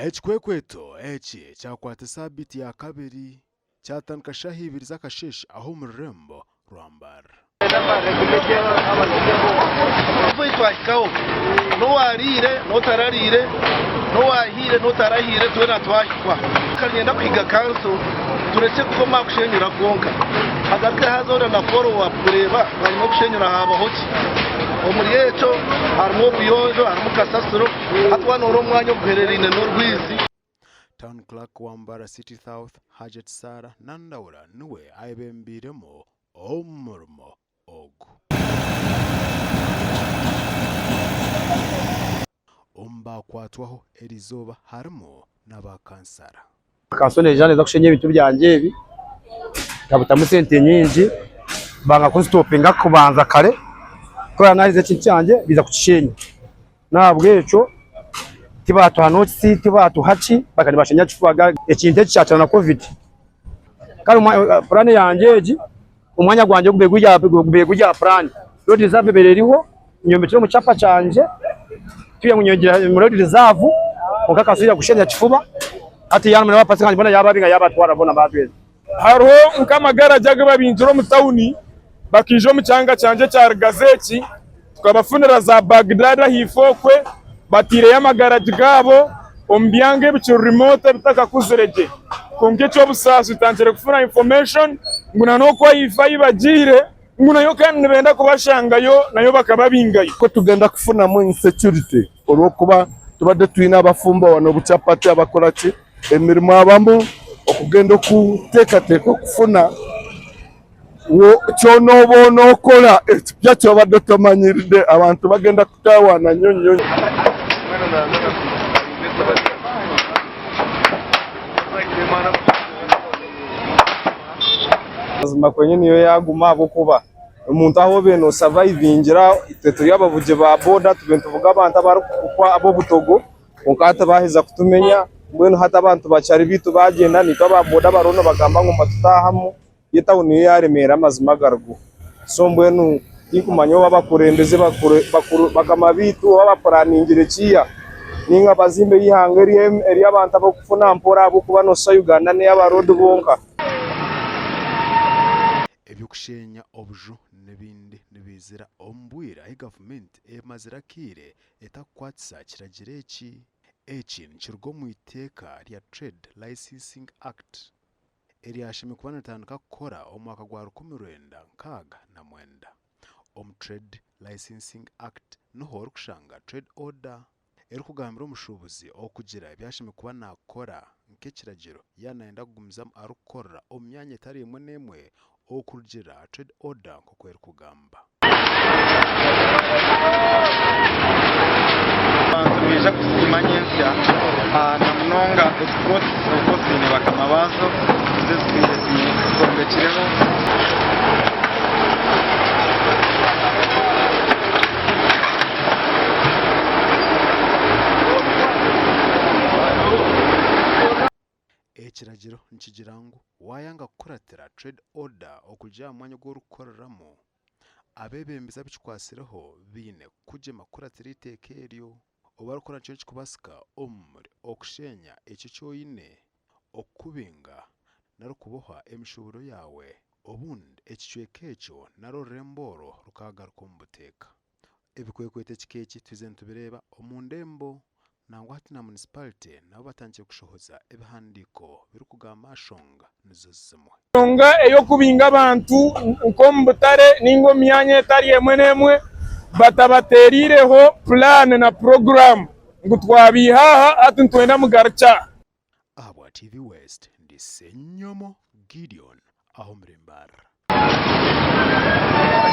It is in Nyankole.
Ekikwekweto eki kyakwata esaabiiti ya kabiri kyatandika shaaha ibiri z'akasheeshe aha omu rurembo rwa Mbarara. Twahikaho n'owaariire n'otarariire, n'owahiire n'otarahiire twena twahikwa. Niinyenda kuhiga kanso turekye kukoma aha kushenyura kwonka, hagaruke hazeho na follow up kureeba bwanyima y'okushenyura haabaho ki. Omuri ekyo harimu obuyonjo, harimu kasasiro, hati waaba noreeba omwanya oguherereine n'orwizi. Town Clerk wa Mbarara City South, Hajjat Sarah Nandawula niwe ayebembiiremu omurimo ogu. Omu baakwatwaho eriizooba harimu n'aba kansara. Kanso neija neeza kushenya ebintu byangye ebi, nkabitamu sente nyingi, banga kunzitopinga kubanza kare, ku naaherize ekintu kyangye baija kukishenya. N'ahabw'ekyo tibaatuha notisi, tibaatuha ki, bakaba nibashenya kifuba. Ekintu eki kyakira na Covid. Kare puraani yangye egi, omwanya gwangye gubaire guri aha puraani, road reserve ebaire eriho, nyombekire omu kyapa kyangye, tikugira ngu nyongyeire omu road reserve, kwonka akasubira kushenya kifuba, hati n'abapasita bangye boona yaababinga yaabatwara boona baatweza. Hariho nk'amagaragi agu babingire omu tawuni bakaija omu kyanga kyangye ekya Rugazi eki, tukabafunira za Baghdad ahaifo okwe, bataireyo amagaragi gaabo omu byanga ebikiri remote ebitakakuzire gye. Kwonka eky'obusaasi tutandikire kufuna information ngu n'okwo ahaifo ahu bagiire ngu nayo kandi nibenda kubashangayo nayo bakababingayo. Ku tugenda kufunamu insecurity olw'okuba tubadde twine abafumbo wano obuchapati abakora ki emirimo abamu okugenda okuteekateeka okufuna kyona oba onookora ekipya eki obadde otamanyiridde abantu bagenda kutawaana nnyo nnyo. Mazima kwenyini niyo yaguma ahabw'okuba omuntu ahu obaire nosavayivingira itwe turi abavugi ba boda tubaire nituvuga abantu abarikukwa ab'obutogo kwonka hati baaheza kutumenya mbwenu hati abantu bakyari baitu baagyenda naitwe aba boda abariho nibagamba ngu nibatutahamu yo etawuni niyo yaaremeera amazima agariho so mbwenu tinkumanya oba abakurembeze bakama baitu oba bapuraningire kiiha ninga bazimbe eihanga ery'abantu abarikufuna mpora ahabw'okuba nooshusha Uganda n'ey'abaroodi bonka. Eby'okusheenya obuju n'ebindi nibiizira omu bwire ahi gavumenti emazire akaire etakukwatisa kiragiro eki. Eki nikiruga omu iteeka rya Trade Licensing Act eryashemire kuba niritandika kukora omu mwaka gwa 1969. Omu Trade Licensing Act niho orikushanga Trade Order erikugambira omushuubuzi okugira ebi ashemereire kuba naakora nk'ekiragiro yaaba naayenda kugumizamu arikukorera omu myanya etari emwe n'emwe okurugiirira aha Trade Order nk'oku erikugamba. Abantu nibaija kusiima nyentsya na munonga ezi plots ahabw'okuba ziine bakama baazo nizo ezitwire zombekireho. Ekiragiro nikigira ngu waayanga kukuratira Trade Order okurugiirira aha mwanya ogu orikukoreramu, abeebembezi abikikwatsireho baine kukugyema kukuratira eiteeka eryo. Obu barikukora nikyo nikikubaasika omuri okusheenya ekyo eki oine, okukubinga, nari okubohwa emishuuburo yaawe, obundi ekicweka ekyo nari orurembo orwo rukaagaruka omu buteeka. Ebikwekweto ekika eki twizire nitubireeba omu ndembo nangwa hati na munisipalite nabo batandikire kushohoza ebihandiiko birikugamba aha shonga nizo zimwe. Enshonga ey'okubinga abantu nk'omu butare ninga omu myanya etari emwe n'emwe batabatereireho pulaani na puroguraamu ngu twabiiha aha hati nitwenda mugarukye aha. Ahabwa TV West, ndi Ssenyomo Gideon aha omuri Mbarara.